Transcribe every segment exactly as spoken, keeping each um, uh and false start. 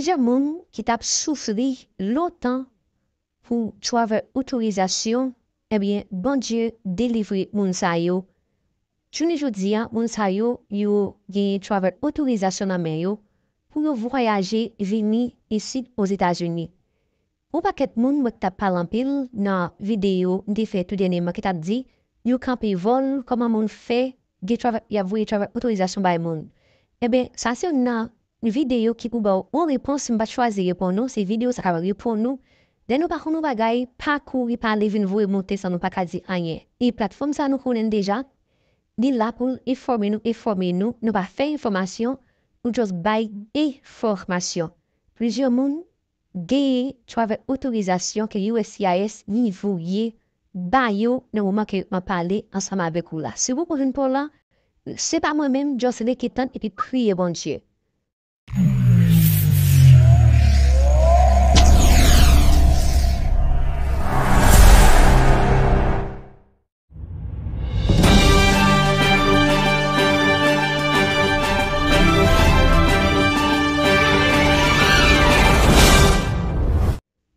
Plizyè moun ki t ap soufri lontan pou travel otorizasyon, ebyen, Bondye delivre moun sa yo. Jounen jodi a, moun sa yo, yo genyen travel otorizasyon nan men yo pou yo vwayaje vini isit Ozetazini. Yon pakèt moun mwen t ap pale anpil nan videyo m te fè tou dènyèman ki t ap di, yo kanpe vòl, kòman moun fè gen travel, y ap voye travel otorizasyon bay moun. Ebyen, sa se youn nan videyo ki pou ba w yon repons, m pa t chwazi reponn ou, se videyo sa k ap reponn ou. Lè nou pa konn yon bagay, pa kouri, pa ale vin voye monte san nou pa ka di anyen. E platfòm sa nou konnen l deja, li la pou l enfòme nou, enfòme nou, nou pa fè enfòmasyon, nou just bay enfòmasyon. Plizyè moun genyen travel otorizasyon ke U S C I S li voye ba yo nan moman ke m ap pale ansanm avèk ou la. Si w poko jwenn pa w la, se pa mwen menm, just rete tann epi priye Bondye.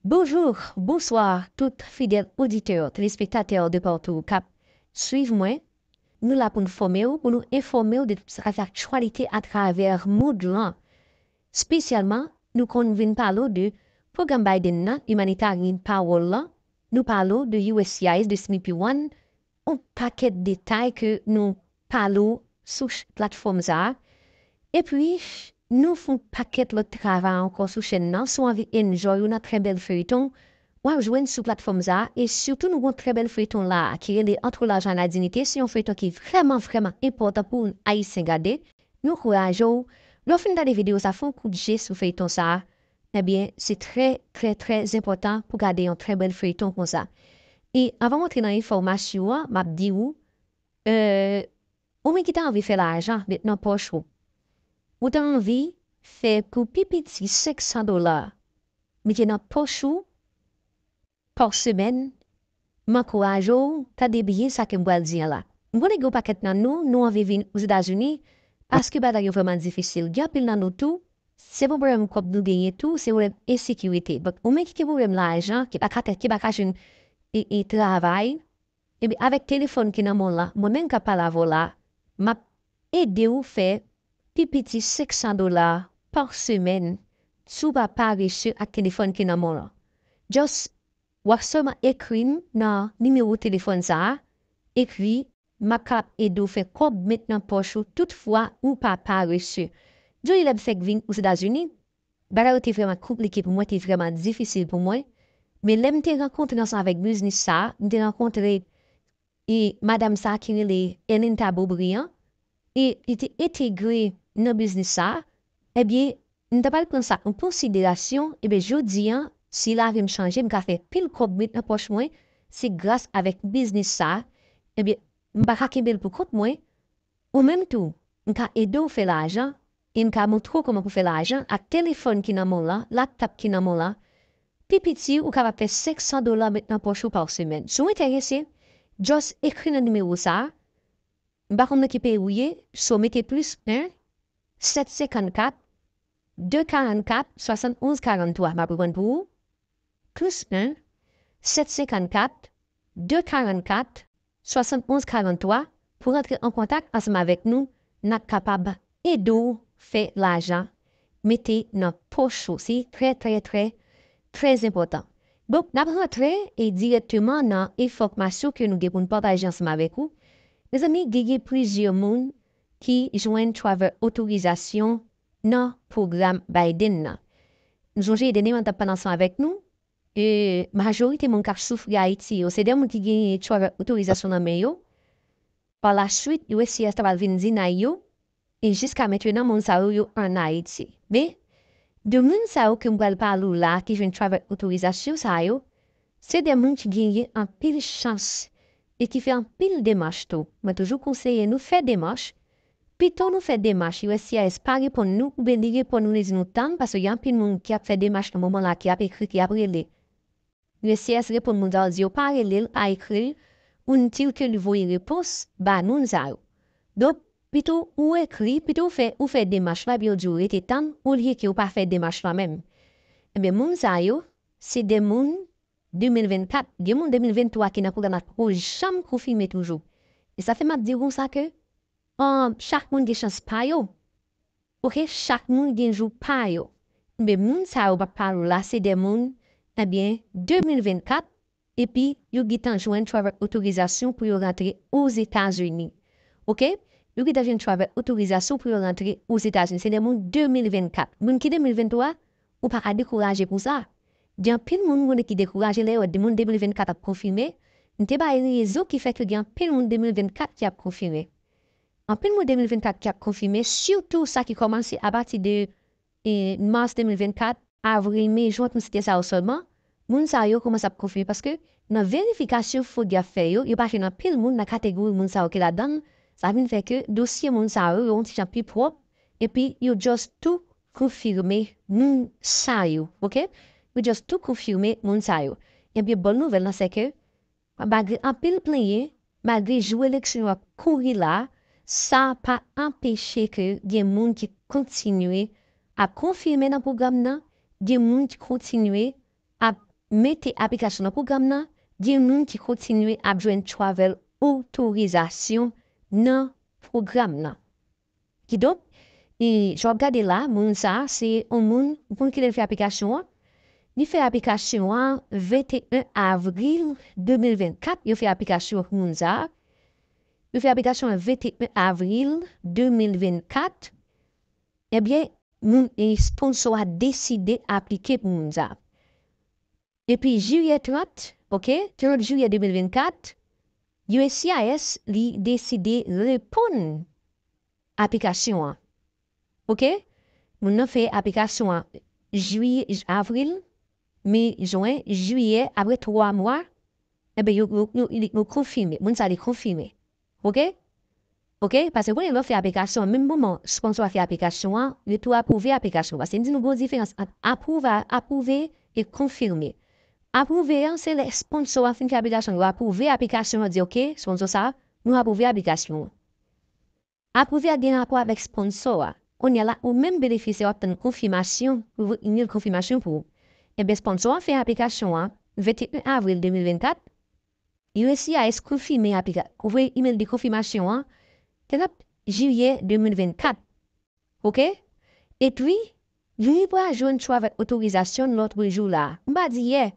Bonjou, bonswa, tout fidèl oditè, telespektatè de partou k ap swiv mwen. Nou la pou n fòme w, pou nou enfòme w de tout sa k ap aktyalite atravè mond lan. Espesyalman, nou konn vin pale w de pwogram Biden nan, Humanitarian Parole lan, nou pale w de U S C I S, de S M I P One, yon pakèt detay ke nou pale w sou ch-, platfòm sa a. Epi, nou fè yon pakèt lòt travay ankò sou chèn nan. Si w anvi enjoy youn nan trè bèl feyton, w ap jwenn sou platfòm sa a. E sitou, nou gen yon trè bèl feyton la a ki rele Entre l'argent et la dignité. Se yon feyton ki vrèman, vrèman enpòtan pou Ayisyen gade. Nou ankouraje w, lè w fin gade videyo sa, fè yon kout je sou feyton sa a. Ebyen, se trè, trè, trè enpòtan pou gade yon trè bèl feyton konsa. E anvan m antre nan enfòmasyon an, m ap di w, euh, ou menm ki ta anvi fè lajan met nan pòch ou. Ou ta anvi fè pou pi piti senk san dola mete nan pòch ou pa semèn, m ankouraje w tande byen sa ke m pral di an la. M konnen gen yon pakèt nan nou, nou anvi vin Ozetazini, paske bagay yo vrèman difisil. Gen anpil nan nou tou, se pwoblèm kòb nou genyen tou, se pwoblèm ensekirite. Donk, ou menm ki gen pwoblèm lajan, ki pa ka, ki pa ka jwenn e, e travay, epi avèk telefòn ki nan men w la, mwen menm k ap pale avè w la, m ap ede w fè pi piti senk san dola pa semèn si w pa parese ak telefòn ki nan men w lan. Just, w ap sèlman ekri m nan nimewo telefòn sa a, ekri, m ap kapab ede w fè kòb met nan pòch ou toutfwa ou pa parese. Jodi lè m fèk vin Ozetazini, bagay yo te vrèman konplike pou mwen, te vrèman difisil pou mwen. Men lè m te rankontre ansanm avèk biznis sa a, m te rankontre e madanm sa a ki rele Erlinda Beaubriand, e li te entegre nan biznis sa a, ebyen, m ta pral pran sa an konsiderasyon, ebyen, jodi a, si lavi m chanje, m ka fè pil kòb met nan pòch mwen, se gras avèk biznis sa a, ebyen, m pa ka kenbe l pou kont mwen, ou menm tou, m ka ede w fè lajan, e m ka montre w kòman pou fè lajan ak telefòn ki nan men w lan, laptop ki nan men w lan. Pi piti, ou kapab fè senk san dola met nan pòch ou pa semèn. Si w enterese, just ekri nan nimewo sa a. M pa konn nan ki peyi w ye, so mete plis en, sèt senkannkat, de karannkat, swasannonz karanntwa. M ap reprann pou ou. Plis en, sèt senkannkat, de karannkat, swasannonz karanntwa pou rantre an kontak ansanm avèk nou, n ap kapab ede w fè lajan mete nan pòch ou. Se trè, trè, trè, trè enpòtan. Donk, n ap rantre e dirèkteman nan enfòmasyon ke nou gen pou n pataje ansanm avèk ou. Mezanmi, genyen plizyè moun ki jwenn travel otorizasyon nan pwogram Biden nan. Nou sonje dènyèman m t ap pale ansanm avèk nou, e majorite moun k ap soufri Ayiti yo, se de moun ki genyen travel otorizasyon nan men yo. Pa la swit, U S C I S ta pral vin deny yo, e jiska mentenan, moun sa yo, yo ann Ayiti. Men, de moun sa yo ke m pral pale w la, ki jwenn travel otorizasyon sa yo, se de moun ki genyen anpil chans e ki fè anpil demach tou. Mwen toujou konseye nou fè demach. Pito nou fè demach, U S C I S pa reponn nou, oubyen li reponn nou, li di nou tann, paske gen anpil moun ki ap fè demach nan moman la, ki ap ekri, ki ap rele. U S C I S reponn moun sa yo, di yo pa rele l, pa ekri l, pou n di l ke li voye repons ba moun sa yo. Donk, pito ou ekri, pito ou fè, ou fè demach la, epi yo di w rete tann, olye ke ou pa fè demach la menm. Ebyen, moun sa yo, se de moun de mil vennkat. Gen moun de mil venntwa ki nan pwogram la poko janm konfime toujou. E sa fè m ap di w konsa ke, um, chak moun gen chans pa yo. Oke, chak moun gen jou pa yo. Men moun sa yo m ap pale w la, se de moun, ebyen, de mil vennkat, epi yo gentan jwenn travel otorizasyon pou yo rantre Ozetazini. Oke? Yo gentan jwenn travel otorizasyon pou yo rantre Ozetazini. Se de moun de mil vennkat. Moun ki de mil venntwa, ou pa ka dekouraje pou sa. Gen anpil moun ou konnen ki dekouraje lè yo wè de moun de mil vennkat ap konfime. M te bay rezon ki fè ke gen anpil moun de mil vennkat ki ap konfime. Anpil moun de mil vennkat ki ap konfime, sitou sa ki kòmanse apati de, e, mas de mil vennkat, avril, me, jen, m site sa yo sèlman, moun sa yo kòmanse ap konfime paske nan verifikasyon fwod y ap fè yo, yo pa jwenn anpil moun nan kategori moun sa yo ki ladan l. Sa vin fè ke dosye moun sa yo, yo yon ti jan pi pwòp, epi yo just tou konfime moun sa yo, oke? Yo just tou konfime moun sa yo. Ebyen, bòn nouvèl lan, se ke malgre anpil plenyen, malgre jou eleksyon yo ap kouri la, sa pa anpeche ke gen moun ki kontinye ap konfime nan pwogram nan, gen moun ki kontinye ap mete aplikasyon nan pwogram nan, gen moun ki kontinye ap jwenn travel otorizasyon nan pwogram nan. Kidonk, e, jan w ap gade la, moun sa a, se yon moun, moun ki lè l fè aplikasyon an, li fè aplikasyon an venteyen avril de mil vennkat, yo fè aplikasyon an pou moun sa a. Yo fè aplikasyon an venteyen avril de mil vennkat. Ebyen, moun, e, sponsor a deside aplike pou moun sa a. Epi jiyè trant, oke, trant jiyè de mil vennkat, U S C I S li deside reponn aplikasyon an. Oke? Moun nan fè aplikasyon an jiyè, avril, me, jen, jiyè, apre twa mwa, enben, yo, yo, yo, li, yo konfime. Moun sa li konfime. Oke? Oke? Paske konnen lè w fè aplikasyon an, menm moman sponsor a fè aplikasyon an, yo tou apwouve aplikasyon an. Paske m di nou gen yon diferans ant apwouve, apwouve e konfime. Apwouve an, se lè sponsor a fin fè aplikasyon, yo apwouve aplikasyon an, di, oke, sponsor sa, nou apwouve aplikasyon an. Apwouve a gen rapò avèk sponsor a. Kounye a la, ou menm benefisyè w ap tann konfimasyon, pou voye imèl konfimasyon pou ou. Ebyen, sponsor a fè aplikasyon an, venteyen avril de mil vennkat, U S C I S konfime aplika-, voye imèl de konfimasyon an, trant jiyè de mil vennkat. Oke? Epi, li pral jwenn travel otorizasyon lòt jou la. M pa di yè.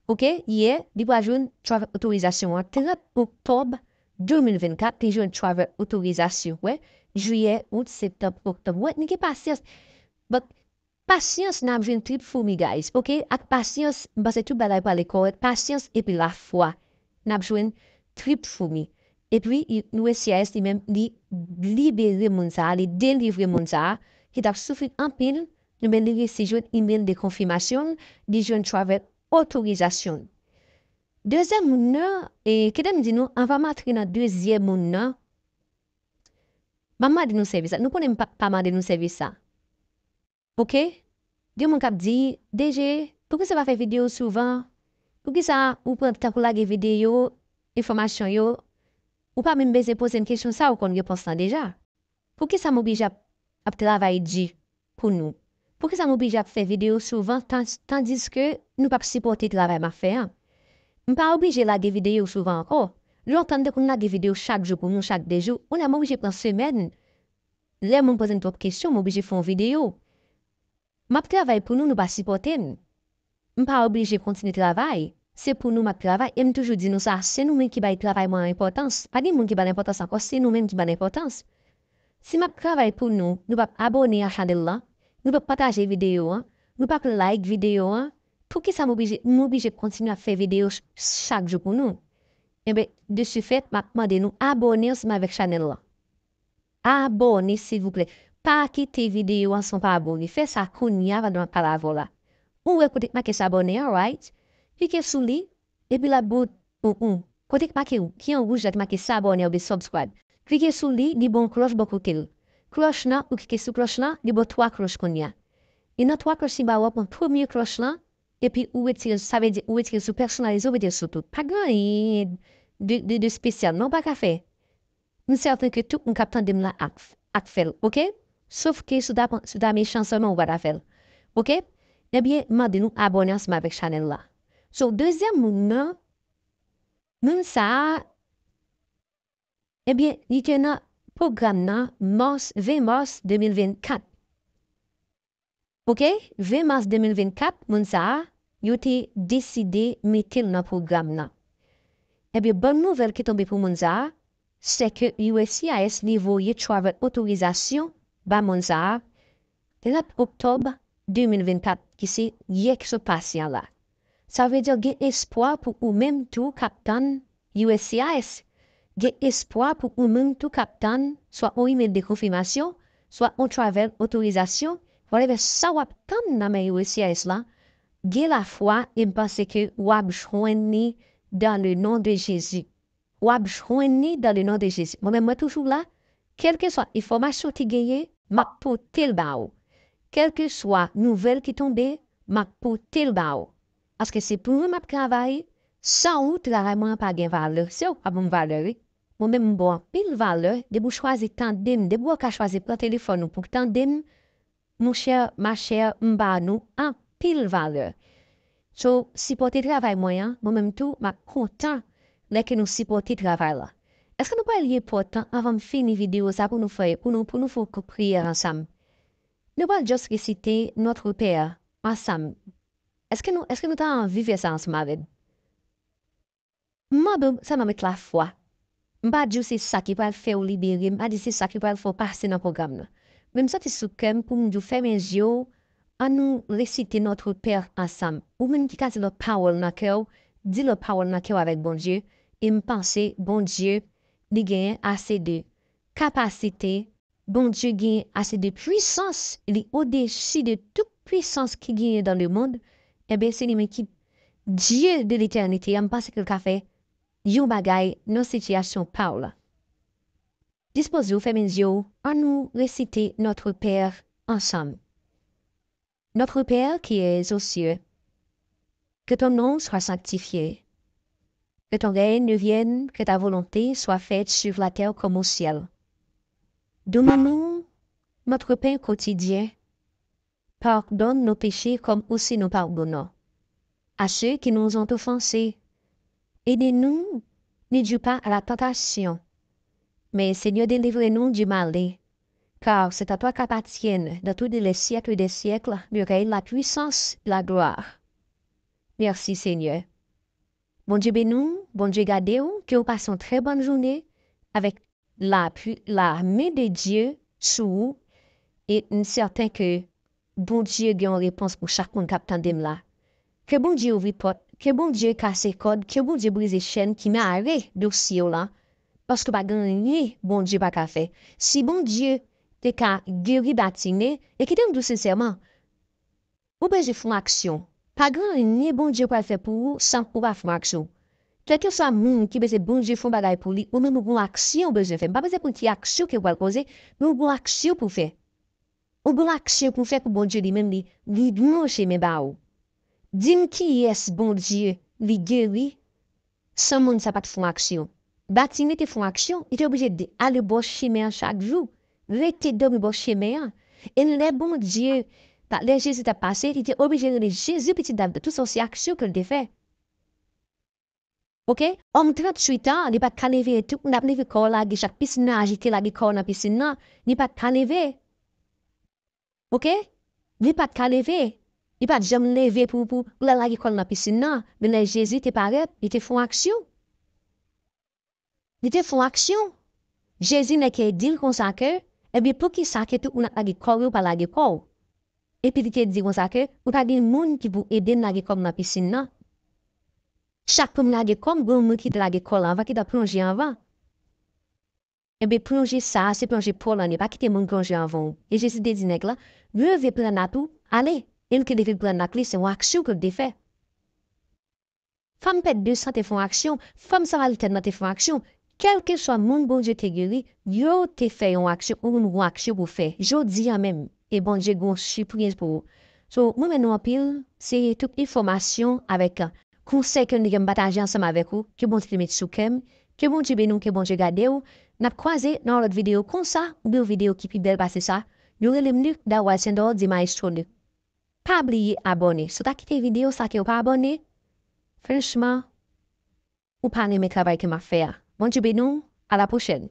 Oke? Yè, li pral jwenn travel otorizasyon an. Trant oktòb de mil vennkat, li jwenn travel otorizasyon. Wè, jiyè, out, septanm, oktòb. Wè, nou gen pasyans. But, pasyans, n ap jwenn trip foumi, guys. Oke? Ak pasyans, m panse tout bagay prale kòrèk. Pasyans epi lafwa. N ap jwenn trip foumi. Epi, i-, U S C I S li menm, li libere moun sa a, li delivre moun sa a, ki t ap soufri anpil, ebyen, li resi jwenn imèl de konfimasyon, li jwenn travel otorizasyon. Dezyèm moun nan, e, kite m di nou, anvan m antre nan dezyèm moun nan, m ap mande nou sèvis la. Nou konnen m pa, pa mande nou sèvis sa. Oke? Gen moun k ap di, D J, poukisa w pa fè videyo souvan? Poukisa ou pran tan pou lage videyo, enfòmasyon yo? Ou pa menm bezwen poze m kesyon sa, ou konn repons lan deja. Poukisa m oblije ap, ap travay di pou nou? Poukisa m oblije ap fè videyo souvan, tan-, tandiske nou p ap sipòte travay m ap fè an? M pa oblije lage videyo souvan ankò. Lontan m te konn lage videyo chak jou pou nou, chak de jou. Kounye a m oblije pran semèn. Lè moun poze m twòp kesyon, m oblije fè yon videyo. M ap travay pou nou, nou pa sipòte m. M pa oblije kontinye travay. Se pou nou m ap travay. E m toujou di nou sa, se nou menm ki bay travay mwen enpòtans. Pa gen moun ki ba l enpòtans ankò, se nou menm ki ba l enpòtans. Si m ap travay pou nou, nou p ap abòne a chanèl lan, nou p ap pataje videyo an, nou p ap like videyo an, poukisa m oblije, m oblije kontinye ap fè videyo ch-, chak jou pou nou? Enben, de ce fait, m ap mande nou abòne ansanm avèk chanèl lan. Abòne, silvouplè. Pa kite videyo an san w pa abòne. Fè sa kounye a pandan m ap pale avè w la. Ou wè kote k make s'abonner an, right? Klike sou li, epi l ap ba w, ou, ou. Kote k make, ki an wouj la ki make s'abonner oubyen subscribe. Klike sou li, li ba w yon klòch bò kote l. Klòch lan, ou klike sou klòch lan, li ba w twa klòch kounye a. E nan twa klòch li ba w, w ap pran premye klòch lan, epi ou retire l, sa vle di ou retire l sou pèsonalize, ou mete l sou tout. Pa gen anyen de, de, de espesyal, non, ou pa ka fè. M sèten ke tout moun k ap tande m la ap, ap fè l, oke? Sof ke si w ta, si w ta mechan sèlman, ou pa ta fè l. Oke? Ebyen, m mande nou abòne ansanm avèk chanèl la. So, dezyèm moun nan, moun sa a, ebyen, li te nan pwogram nan mas, ven mas de mil vennkat. Oke, ven mas de mil vennkat, moun sa a, yo te deside mete l nan pwogram nan. Ebyen, bòn nouvèl ki tonbe pou moun sa a, se ke U S C I S li voye travel otorizasyon ba moun sa a, trant oktòb de mil vennkat, ki se yè ki sot pase an la. Sa vle di gen espwa pou ou menm tou k ap tann U S C I S. Gen espwa pou ou menm tou k ap tann swa yon imèl de konfimasyon, swa yon travel otorizasyon, whatever sa w ap tann nan men U S C I S la, gen lafwa e m panse ke w ap jwenn li dans le nom de Jésus. W ap jwenn li dans le nom de Jésus. Mwen menm, mwen toujou la, kèlkeswa enfòmasyon ki genyen, m ap pote l ba ou. Kèlkeswa nouvèl ki tonbe, m ap pote l ba ou. Paske se pou mwen m ap travay, san ou, travay mwen an pa gen valè. Se ou k pa ban m valè, wi. Mwen menm, m ba w anpil valè. Depi w chwazi tande m, depi w ka chwazi pran telefòn ou pou w tande m, monchè, machè, m ba nou anpil valè. So, sipòte travay mwen an, mwen menm tou, m ap kontan lè ke nou sipòte travay la. Èske nou pral li enpòtan anvan m fini videyo sa pou nou fè, pou nou, pou nou fè yon kout priyè ansanm? Nou pral just resite Notre Père ansanm. Èske nou, èske nou ta anvi fè sa ansanm avè m? M mande w sèlman met lafwa. M pa di w se sa ki pral fè w libere, m pa di se sa ki pral fè w pase nan pwogram nan. Men m santi sou kè m pou m di w fèmen zye w, ann nou resite Notre Père ansanm. Ou menm ki ka di lòt pawòl nan kè w, di lòt pawòl nan kè w avèk Bondye, e m panse Bondye, li genyen ase de kapasite, Bondye genyen ase de pwisans, li odesi de tout pwisans ki genyen dans le monde, enben se li menm ki Dye de letènite a, m panse ke l ka fè yon bagay nan sitiyasyon pa w la. Dispoze w, fèmen zye w, ann nou resite Notre Père ansanm. Notre Père qui es aux cieux, que ton nom soit sanctifié, que ton règne vienne, que ta volonté soit faite sur la terre comme au ciel. Donne-nous notre pain quotidien. Pardonne nos péchés comme aussi nous pardonnons à ceux qui nous ont offensés. Et ne nous, ne dis pas à la tentation, mais Seigneur, délivrez-nous du malin. Car c'est à toi qu'appartiennent dans tous les siècles des siècles le règne, la puissance, la gloire. Merci Seigneur. Bondye beni w, Bondye gade w, ke w pase yon trè bòn jounen avèk la pli, la men de Dye sou ou, e m sèten ke Bondye gen yon repons pou chak moun k ap tande m la. Ke Bondye ouvri pòt, ke Bondye kase kòd, ke Bondye brize chèn ki mare dosye w la, paske pa gen anyen Bondye pa ka fè. Si Bondye te ka geri Batime, e kite m di w sensèman, ou bezwen fè yon aksyon. Pa gen anyen Bondye pral fè pou ou san ou pa fè yon aksyon. Kèlkeswa moun ki bezwen Bondye fè yon bagay pou li, ou menm ou gen yon aksyon ou bezwen fè. M pa bezwen konn ki aksyon ke w pral poze, men ou gen yon aksyon pou w fè. Ou gen yon aksyon pou w fè pou Bondye li menm li, li lonje men ba ou. Di m kiyès Bondye li geri san moun sa pa t fè yon aksyon. Batime te fè yon aksyon, li te oblije de-, ale bò chemen an chak jou, rete dòmi bò chemen an. E lè Bondye, pa, lè Jezi t ap pase, li te oblije rele Jezi pitit David, tout sa se aksyon ke l te fè. Oke? Òm tranntuit an, li pa t ka leve, tout moun ap leve kò lage chak pisin nan ajite lage kò nan pisin nan, li pa t ka leve. Oke? Li pa t ka leve. Li pa t janm leve pou, pou, pou l al lage kò l nan pisin nan. Men lè Jezi te parèt, li te fè yon aksyon. Li te fè yon aksyon. Jezi nèk di l konsa ke, ebyen, poukisa ke tout moun ap lage kò yo pa lage kò w? Epi li te di konsa ke, ou pa gen moun ki pou ede m lage kò m nan pisin nan. Chak pou m lage kò m, gen yon moun ki te lage kò l anvan, ki t ap plonje anvan. Ebyen, plonje sa a, se plonje pa w lan, li pa kite moun plonje anvan w. E Jezi te di nèg la, leve pran nat ou, ale. E l te leve l pran nat li, se yon aksyon ke l te fè. Fanm pèd de san te fè yon aksyon, fanm Samariten nan te fè yon aksyon. Kèlkeswa moun Bondye te geri, yo te fè yon aksyon, ou menm ou gen yon aksyon pou w fè. Jodi a menm, e Bondye gen yon sipriz pou ou. So, mwen renmen nou anpil, se tout enfòmasyon avèk konsèy ke m te gen m pataje ansanm avèk ou, ke Bondye te met sou kè m, ke Bondye beni w, ke Bondye gade w, N ap kwaze nan yon lòt videyo konsa, oubyen yon videyo ki pi bèl pase sa. Yo rele m Luc Darwal Sendor, di Maestro Luc. Pa bliye abòne. Si w ta kite videyo sa ke w pa abòne, franchman, ou pa renmen travay ke m ap fè a. Bondye beni w, a la pwochèn.